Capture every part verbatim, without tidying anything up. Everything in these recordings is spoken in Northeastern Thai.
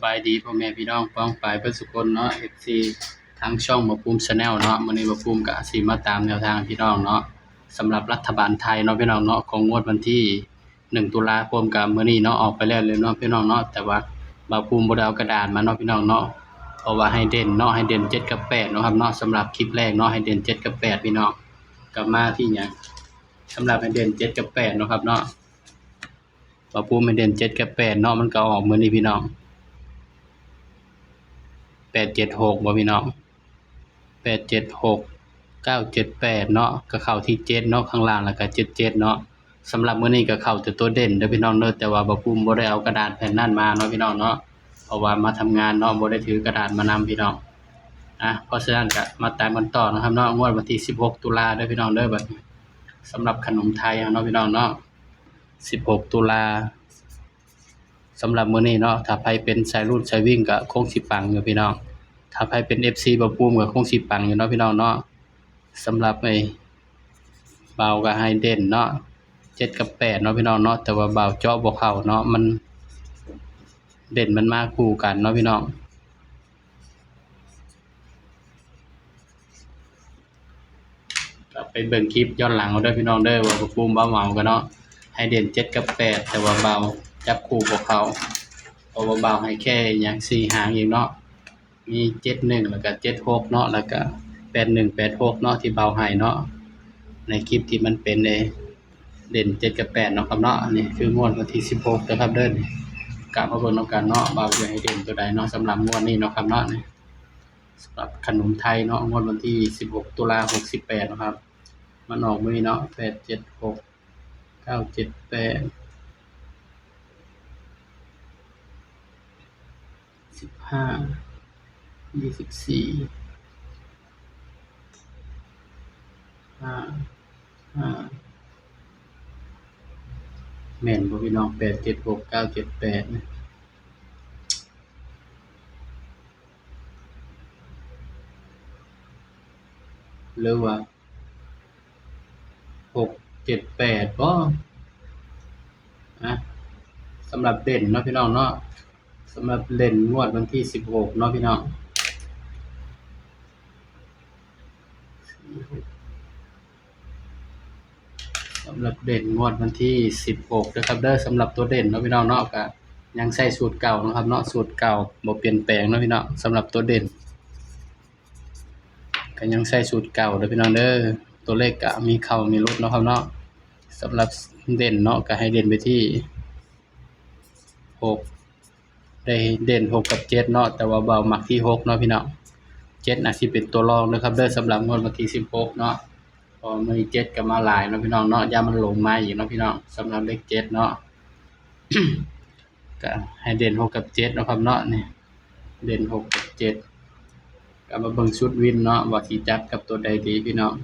บายดีพ่อแม่พี่น้องป้องปายเบิดสุคนเนาะ เอฟซี ทางช่องบ่าวปุ้ม Channel เนาะ มื้อนี้บ่าวปุ้มก็สิมาตามแนวทางพี่น้องเนาะ สำหรับรัฐบาลไทยเนาะพี่น้องเนาะ ของงวดวันที่หนึ่งตุลาคมกับมื้อนี้เนาะ ออกไปแล้วเลยเนาะพี่น้องเนาะ แต่ว่าบ่าวปุ้มบ่ได้เอากระดาษมาเนาะพี่น้องเนาะ เพราะว่าให้เด่นเนาะ ให้เด่นเจ็ดกับแปดเนาะครับเนาะ สำหรับคลิปแรกเนาะ ให้เด่นเจ็ดกับแปดพี่น้อง ก็มาที่หยัง สำหรับให้เด่นเจ็ดกับแปดเนาะครับเนาะ บ่าวปุ้มให้เด่นเจ็ดกับแปดเนาะ มันก็ออกมื้อนี้พี่น้อง แปดเจ็ดหก บ่พี่น้อง แปดเจ็ดหก เก้าเจ็ดแปดเนาะ ก็เข้าที่เจ็ดเนาะ ข้างล่างแล้วก็เจ็ดเจ็ดเนาะ สำหรับมื้อนี้ก็เข้าแต่ตัวเด่นเด้อพี่น้องเด้อ แต่ว่าบ่าวปุ้มบ่ได้เอากระดาษแผ่นนั้นมาเนาะพี่น้องเนาะ เพราะว่ามาทำงานเนาะ บ่ได้ถือกระดาษมานำพี่น้อง อ่ะ เพราะฉะนั้นก็มาตามกันต่อนะครับเนาะ งวดวันที่สิบหกตุลาเด้อพี่น้องเด้อ บัดนี้ สำหรับขนมไทยเฮาเนาะพี่น้องเนาะ สิบหกตุลา สำหรับมื้อนี้เนาะ ถ้าไผเป็นสายรูดสายวิ่งก็คงสิปังอยู่พี่น้อง ถ้าไผเป็น เอฟซี บ่าวปุ้มก็คงสิปังอยู่เนาะพี่น้องเนาะ สำหรับไอ้บ่าวก็ให้เด่นเนาะ เจ็ดกับแปดเนาะพี่น้องเนาะ แต่ว่าบ่าวเจาะบ่เข้าเนาะ มัน เด่นมันมาคู่กันเนาะพี่น้อง ก็ไปเบิ่งคลิปย้อนหลังเอาเด้อพี่น้องเด้อ ว่าบ่าวปุ้มบ่าวเหมากันเนาะ ให้เด่นเจ็ดกับแปด แต่ว่าบ่าวจับคู่บ่เข้า เพราะว่าบ่าวให้แค่หยังสี่หางเองเนาะ มีเจ็ดหนึ่ง แล้วก็เจ็ดหกเนาะ แล้วก็แปดหนึ่ง แปดหกเนาะ ที่บ่าวให้เนาะ ในคลิปที่มันเป็นในเด่นเจ็ดกับแปดเนาะครับเนาะ อันนี้คืองวดวันที่สิบหกนะครับเด้อ กลับมาเบิ่งนำกันเนาะ บ่าวจะให้เด่นตัวใดเนาะ สำหรับงวดนี้เนาะครับเนาะ นี่ สำหรับขนมไทยเนาะ งวดวันที่สิบหกตุลาหกสิบแปดนะครับ มันออกมื้อนี้เนาะ แปดเจ็ดหก เก้าเจ็ดแปด สิบห้า ยี่สิบสี่ ห้า ห้า แม่นบ่พี่น้อง แปดเจ็ดหก เก้าเจ็ดแปด นะ หรือว่า หกเจ็ดแปด บ่ นะ สำหรับเด่นเนาะพี่น้องเนาะ สำหรับเด่นงวดวันที่สิบหกเนาะพี่น้อง สำหรับเด่นงวดวันที่สิบหกนะครับเด้อ สำหรับตัวเด่นเนาะพี่น้องเนาะ ก็ยังใช้สูตรเก่านะครับเนาะ สูตรเก่าบ่เปลี่ยนแปลงเนาะพี่น้อง สำหรับตัวเด่น ก็ยังใช้สูตรเก่าเด้อพี่น้องเด้อ ตัวเลขก็มีเข้ามีหลุดเนาะครับเนาะ สำหรับเด่นเนาะ ก็ให้เด่นไปที่หก ได้เด่นหกกับเจ็ดเนาะ แต่ว่าบ่าวมักที่หกเนาะพี่น้อง เจ็ดอาจสิเป็นตัวรองนะครับเด้อ สำหรับงวดวันที่สิบหกเนาะ เพราะมื้อนี้เจ็ดก็มาหลายเนาะพี่น้องเนาะ ย่านมันหลงมาอีกเนาะพี่น้อง สำหรับเลขเจ็ดเนาะ ก็ให้เด่นหกกับเจ็ดเนาะครับเนาะ นี่ เด่นหกกับเจ็ด ก็มาเบิ่งชุดวินเนาะ ว่าสิจับกับตัวใดดีพี่น้อง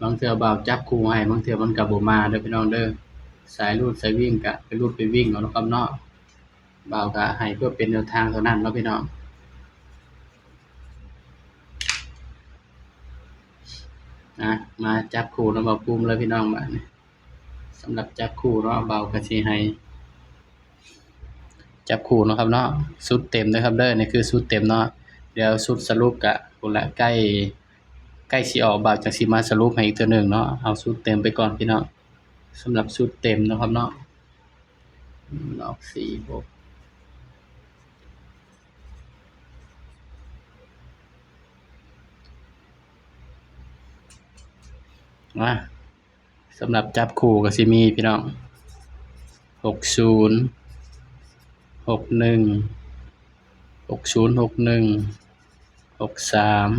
บางเทื่อบ่าวจับคู่ให้ บางเทื่อมันก็บ่มาเด้อพี่น้องเด้อ สายรูดสายวิ่งก็ไปรูดไปวิ่งเอาเนาะครับเนาะ บ่าวก็ให้เพื่อเป็นแนวทางเท่านั้นเนาะพี่น้อง นะ มาจับคู่เนาะ บ่าวปุ้มเลยพี่น้อง บาดนี้ สำหรับจับคู่เนาะ บ่าวก็สิให้ จับคู่เนาะครับเนาะ ชุดเต็มนะครับเด้อ นี่คือชุดเต็มเนาะ เดี๋ยวชุดสรุปก็พู้นละ ใกล้ ใกล้สิออก บ่าวจั่งสิมาสรุปให้อีกเทื่อหนึ่งเนาะ เอาชุดเต็มไปก่อนพี่น้อง สำหรับชุดเต็มเนาะครับเนาะ ออก สี่หก อ่ะ สำหรับจับคู่ก็สิมีพี่น้อง หกศูนย์ หกหนึ่ง หกศูนย์ หกหนึ่ง หกสาม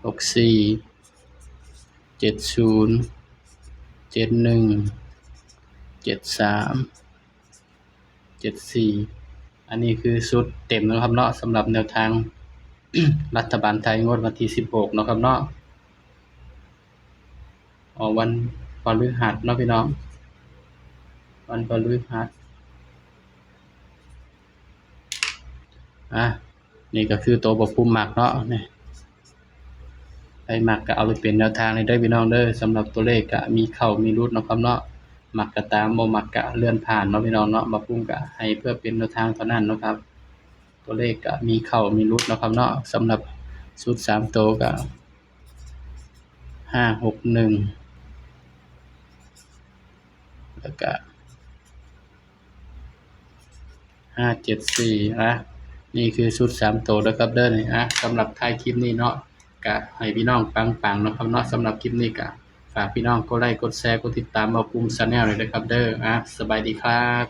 หกสี่ เจ็ดศูนย์ เจ็ดหนึ่ง เจ็ดสาม เจ็ดสี่ อันนี้คือชุดเต็มนะครับเนาะ สำหรับแนวทาง รัฐบาลไทยงวดวันที่สิบหกเนาะครับเนาะ ออกวันพฤหัสเนาะพี่น้อง วันพฤหัส อ่ะ นี่ก็คือตัวบ่าวปุ้มมักเนาะ นี่ ใครมักก็เอาไปเป็นแนวทางเลยเด้อพี่น้องเด้อ สำหรับตัวเลขก็มีเข้ามีหลุดเนาะครับเนาะ มักก็ตาม บ่มักก็เลื่อนผ่านเนาะพี่น้องเนาะ บ่าวปุ้มก็ให้เพื่อเป็นแนวทางเท่านั้นเนาะครับ ตัวเลขก็มีเข้ามีหลุดเนาะครับเนาะ สำหรับชุดสามตัวก็ ห้าหกหนึ่ง แล้วก็ ห้าเจ็ดสี่ นะ นี่คือชุดสามตัวนะครับเด้อ นี่ อ่ะ สำหรับท้ายคลิปนี้เนาะ ก็ให้พี่น้องปังๆ นะครับเนาะ สำหรับคลิปนี้ก็ฝากพี่น้องกดไลค์ กดแชร์ กดติดตามบ่าวปุ้ม Channel เลยนะครับเด้อ อ่ะ สบายดีครับ